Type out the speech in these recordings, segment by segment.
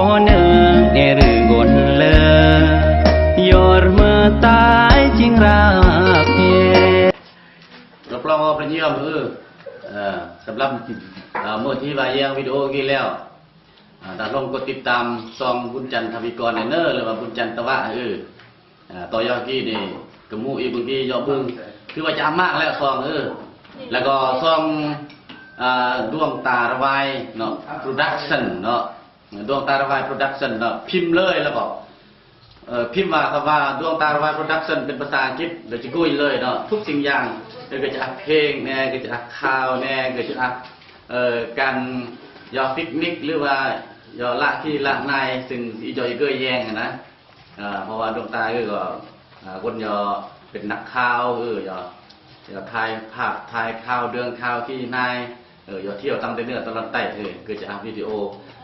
Honor ແດ່ຫຼື ງົນເລີ ຢອດເມີຕາຍຈິງຣາບເພ. ຮັບຮອງວ່າໄປຢ້ຽມ ເອີ ເອີ ສຳລັບ ເອີ ມື້ທີ່ວ່າແຍງວິດີໂອກີ້ແລ້ວ ອາ ທ່ານລອງກົດຕິດຕາມຊ່ອງບຸນຈັນ ທະວີກອນ ແດ່ເນີ ຫຼືວ່າບຸນຈັນ ຕະວະ ເອີ ອາ ຕໍ່ຢອດກີ້ນີ້ກະໝູ່ອີກ ບາງທີຢອດເບິ່ງ ຖືວ່າຈະມາກແລ້ວຊ່ອງ ເອີ ແລ້ວກໍຊ່ອງ ອາ ດວງຕາລະວາຍເນາະ ໂປຣດັກຊັນເນາະ ດວງຕາລະວາຍ ໂປຣດັກຊັນເນາະ ພິມເລີຍ ແລ້ວກໍ ເອີ ພິມວ່າ ຄຳວ່າ ດວງຕາລະວາຍ ໂປຣດັກຊັນ ເປັນພາສາອັງກິດ ກໍຈະກຸ້ຍເລີຍເນາະ ທຸກສິ່ງຢ່າງ ເອີ ກໍຈະອັກເພງແດ່ ກໍຈະອັກຂ່າວແດ່ ກໍຈະອັກ ເອີ ການຢອກປິກນິກ ຫຼືວ່າຢອກລະຂີ້ລະນາຍ ຊຶ່ງອີ່ຈໍ່ອີ່ເກີ້ແຍ່ງຫັ້ນນະ ເອີ ເພາະວ່າດວງຕາເອີກໍ ອາ ຄົນຢອກເປັນນັກຂ່າວ ເອີ ຢອກ ຢອກຖ່າຍພາບ ຖ່າຍຂ່າວເລື່ອງຂ່າວຂີ້ນາຍ ເອີ ຢອກທ່ຽວຕາມແຕ່ເໜືອຕາຫຼອດໃຕ້ ເອີ ກໍຈະອັບວິດີໂອ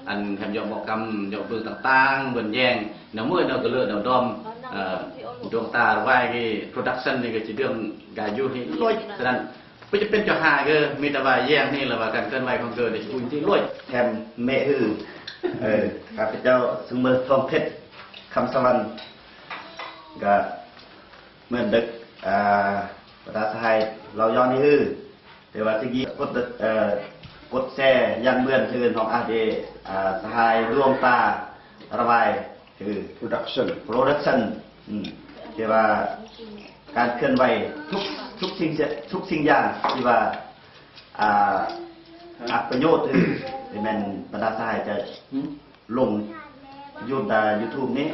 ອັນແຖມຢອກເໝາະກຳ ຢອກເບິ່ງຕ່າງໆ ເບິ່ງແຍງ ແນວເມື່ອຍ ແນວກະເລີດ ແນວດອມ ເອີ ດວງຕາລະວາຍໂປຣດັກຊັນນີ້ ກໍຈະເລື່ອງກາຍຢູ່ໃຫ້ລົຍ ສະນັ້ນ ບໍ່ຈຳເປັນຈະຫາເດີ ມີແຕ່ວ່າແຍງນີ້ລະວ່າການເຄື່ອນໄຫວຂອງເກີດໄດ້ປຸ້ນທີ່ລວຍ ແຖມແມ່ຮື ເອີ ຂ້າພະເຈົ້າ ຊຸມເມີ ທອງເພັດ ຄຳສະຫວັນ ກະເໝືອນເດິກ ອາ ບັນດາສະຫາຍເລົ່າຍ້ອນນີ້ຄື ແຕ່ວ່າຊິກີ້ກົດ ເອີ ກົດແຊຢ່າງເໝືອນຄືນ້ອງອາເດ ອາ ສະຫາຍ ດວງຕາລະວາຍ ຄື ໂປຣດັກຊັນ ໂປຣດັກຊັນ ອືມ ທີ່ວ່າການເຄື່ອນໄຫວທຸກ ທຸກສິ່ງ ທຸກສິ່ງຢ່າງທີ່ວ່າ ອາ ອັບປະໂຫຍດ ຫຼື ແມ່ນບັນດາສະຫາຍຈະ ອືມ ລົງຢູ່ໃນຢູທູບນີ້